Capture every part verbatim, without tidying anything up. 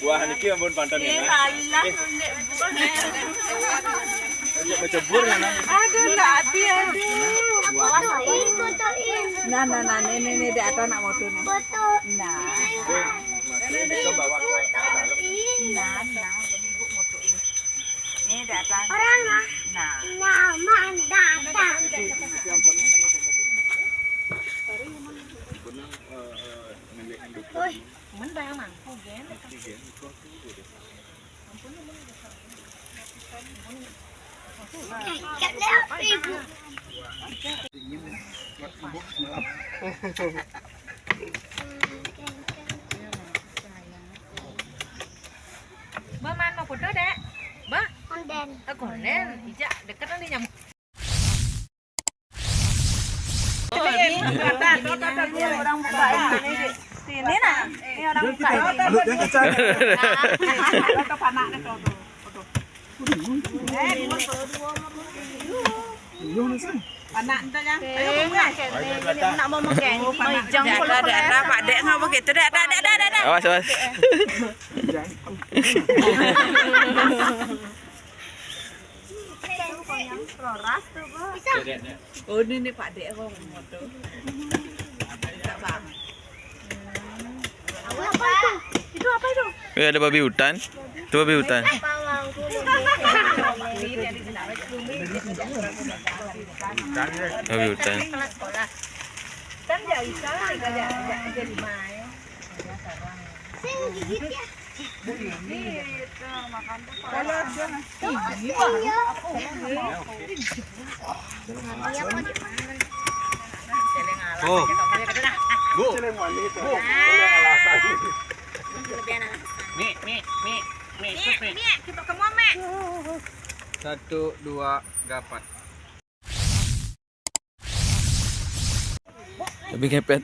Wah, niki ampun panten ya, Nak. Alah, eh, nunduk. Ayo, kecebur ya, Nak. Aduh, Nak Ati, aduh. Fotoin, fotoin. Nah, nah, nah, nih, nih, nih, di atas nak foto nih. Foto. Nah. Oke, Mas, ini bisa bawa ke dalam. Nah, nah, ini Bu fotoin. Nih, di atas. Orang, ah. Nah. Nah, mana datang? Niki, niki ampun, ampun, eh, eh, ngendek-ngendek. Woi. Mendang mangku gen. Ba, mana foto, Dek? Ba? Konden. Eh, konden. Ijak deket nanti nyamuk. Ini orang buka ini. Sini, nah. Ini orang buka ini. Lu yang kecil. Nah. Foto panak deh, foto. Foto. Panak entar ya. Ayo, Bung, ya. Nak mau makan. Mau hijau. Dah, dah, dah, dah, Pak Dek, nggak begitu. Dah, dah, dah, dah, dah, dah. Awas, awas. Roras tuh, Bu. Oh, ini nih Pak Dek, aku mau tuh. Bisa, Bang. Apa itu? Itu apa itu? Eh, ada babi hutan. Itu babi hutan. Babi hutan. Kan jadi main. Saya gigit ya. Iya. Oh. Bu. Bu. Mi, mi, mi, mi, mi, mi. Satu, dua, gapat. Lebih ngepet.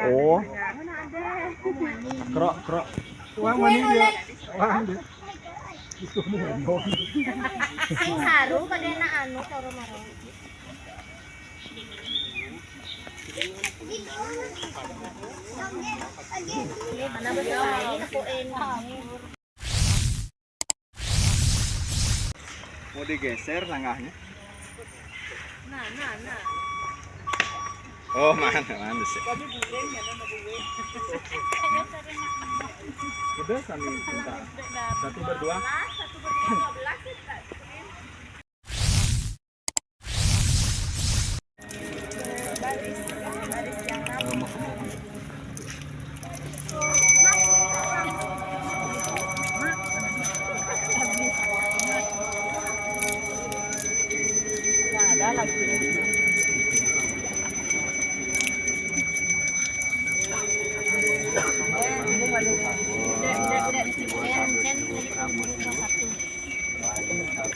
Oh. Krok, krok. Uang mana dia? Uang dia. Sing haru pada anak anu, karo marang. Mana betul lain, aku enak. Mau digeser langkahnya. Nah, nah, nah. Oh, mana, mana sih? Udah kami minta satu berdua.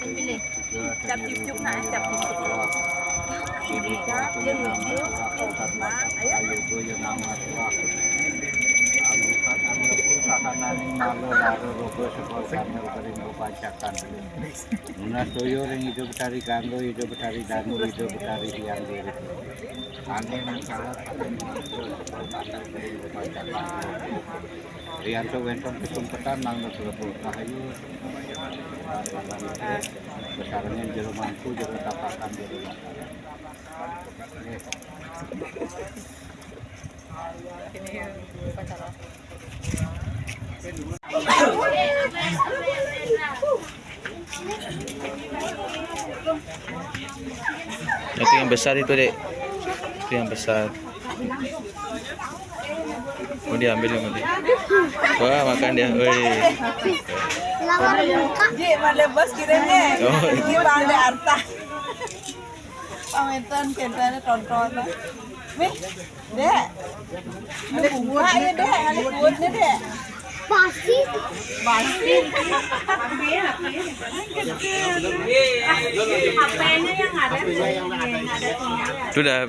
Pilih. Cap cucuk nak, cap cucuk. Ini cap yang lucu. Ayo. Nunas toyo ring Ida Betari Gangga, Ida Betari Danu, Ida Betari Hyang Diri. Angin salah satu Rianto wénten kesempatan nang Negara Rahayu. Sarengin jero mangku, jero tapakan, jero makanan. Itu yang besar itu, Dek. Itu yang besar. Oh, diambil sama dia. Wah, makan dia. Woi. Ji, mana bos kirimnya? Oh. Ini bang ada harta. Pametan, kentanya tonton. Wih, dek. Ada bunga ya, dek. Ada kuatnya, dek. Pasti. Pasti. Sudah.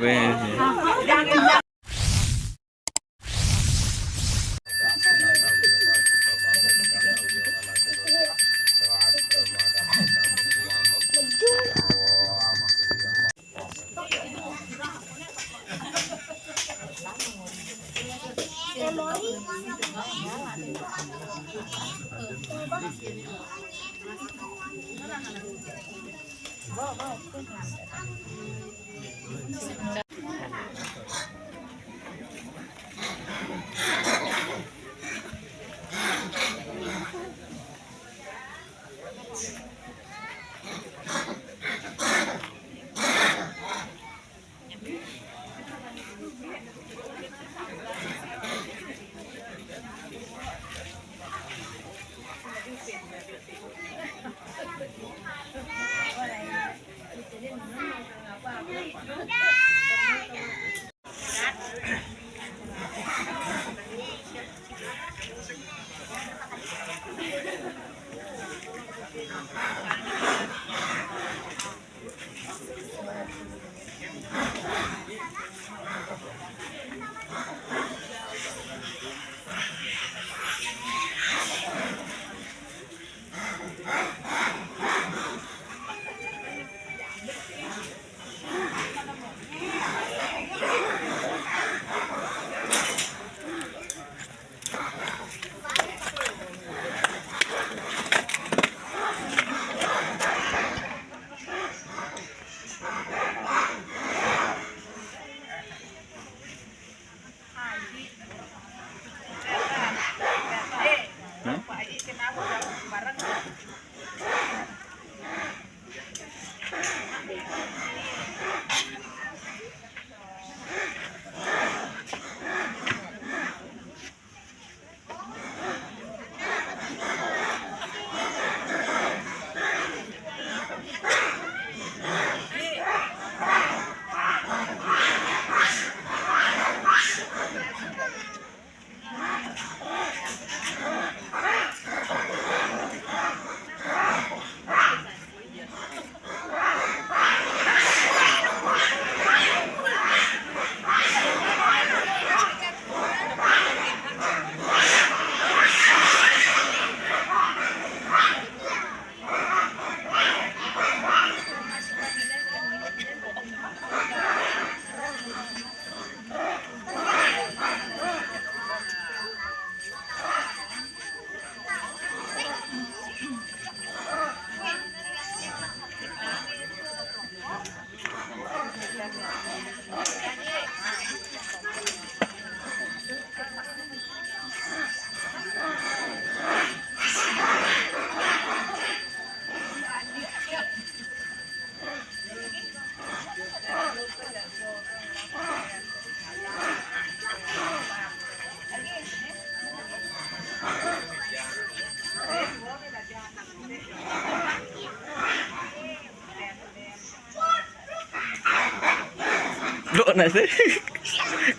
Blok nasi.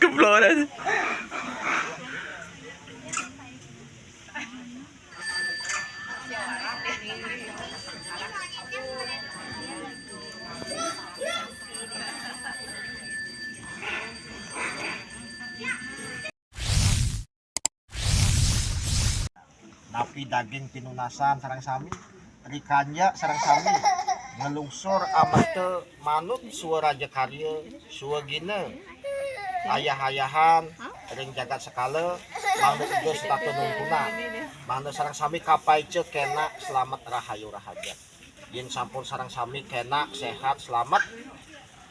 Keblok nasi. Napi daging pinunasan sareng sami, rikanja sareng sami nglungsur ameta manut swa raja karya, swa gina, ayah-ayahan ring jagat sekala, mangda iga setata nungkunan, mangda sareng sami kapaica kenak slamet rahayu rahajeng. Yén sampun sareng sami kénak, séhat, slamet,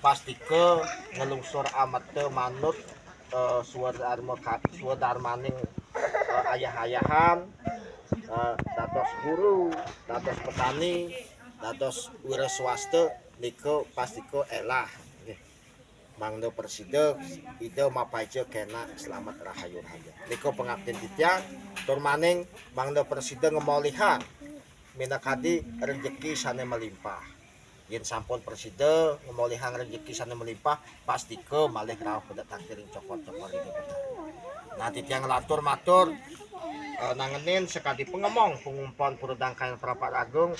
pastika nglungsur ameta manut, eh, swadarma ka-, swadarmaning, eh, ayah-ayahan, eh, dados guru, dados petani, dados wiraswasta, nika pastika élah. Nggih. Mangda prasida Ida mapaica kénak slamet rahayu-rahayu. Nika pangabdin titiang, tur maning mangda prasida ngamolihang minakadi rejeki sané malimpah. Yén sampun prasida ngamolihang rejeki sané malimpah, pastika malih rauh bedak tangkir ring cokor-cokor Ida Betara. Nah, titiang nglantur matur, eh, nangenin sakadi pangemong pangumpon Pura Dangkayan Prapat Agung,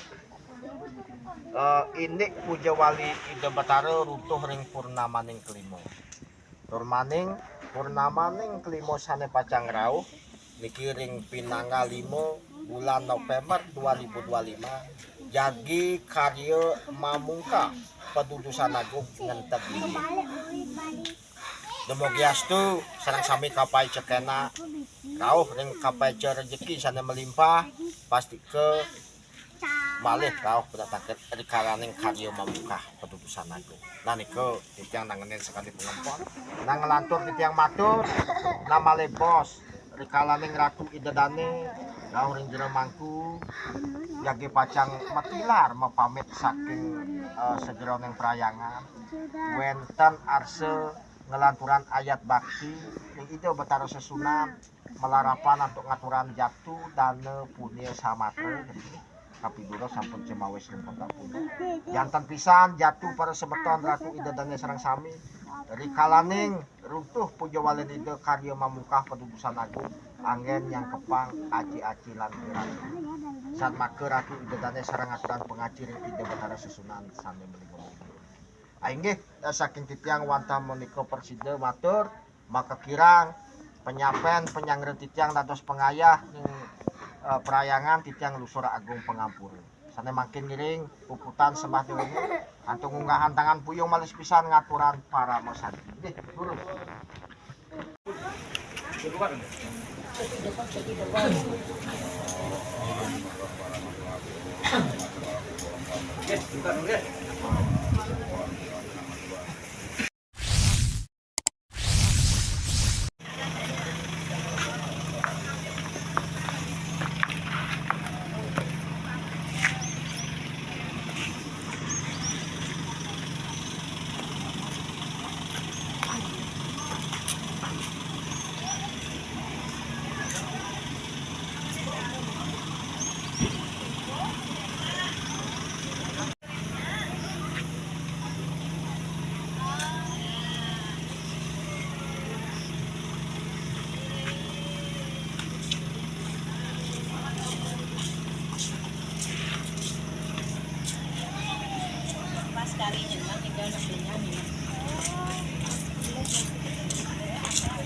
eh, indik puja wali Ida Betara runtuh ring purnamaning kelima. Tur maning purnamaning kelima sané pacang rauh niki ring pinanggal lima bulan November dua ribu dua lima, jagi karya mamungkah padudusan agung ngenteg linggih. Dumugiastu sareng sami kapaica kénak rauh ring kapaica rejeki sané malimpah, pastika malih rauh bedak tangkir rikalaning karya mamungkah padudusan agung. Nah, nika titiang nangenin sakadi pangempon. Nah, nglantur titiang matur, nah malih bos rikalaning Ratu Ida Dané rauh ring jero mangku, jagi pacang matilar mapamit saking, eh, sajeroning parhyangan. Wénten arsa nglanturang ayat bakti ring Ida Betara Sesuunan, malarapan antuk ngaturang jatu dana punia samatra. Kapidura sampun cemawis ring kota punika. Janten pisan jatu para semeton Ratu Ida Dané sareng sami, rikalaning runtuh puja walin Ida karya mamungkah padudusan agung, anggén nyangkepang aci-aci lan piranti. Satmaka Ratu Ida Dané sareng ngaturang pangaci ring Ida Betara Sesuunan sané malinggih. Ah, inggih, eh, saking titiang wantah menika prasida matur, makakirang panyapén panyanggra titiang dados pangayah ring, eh, parhyangan titiang nglusur agung pangampura. Sané mangkin ngiring puputang sembah déwéné, antuk ngunggahang tangan puyung malih pisan ngaturang parama santi. Nggih, durus.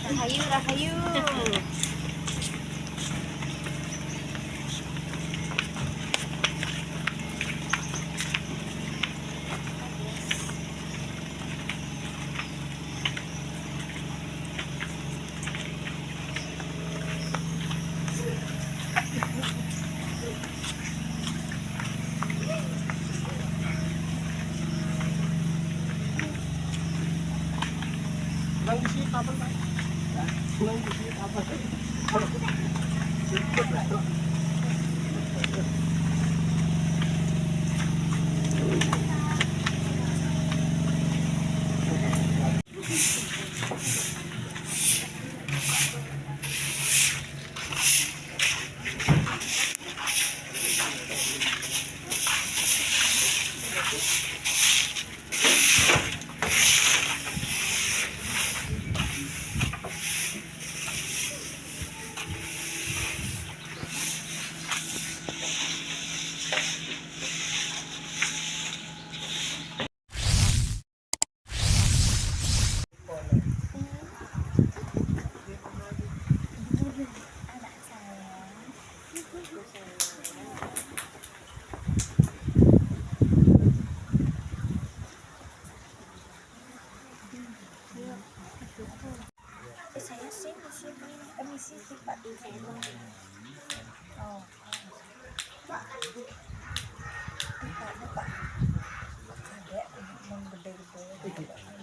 Rahayu, rahayu. Nang bisi kapan, Pak? Nang bisi kapan? Saya sih, sih, permisi sih, Pak. Oh. Pak, Pak, Adek, mun gede-gede.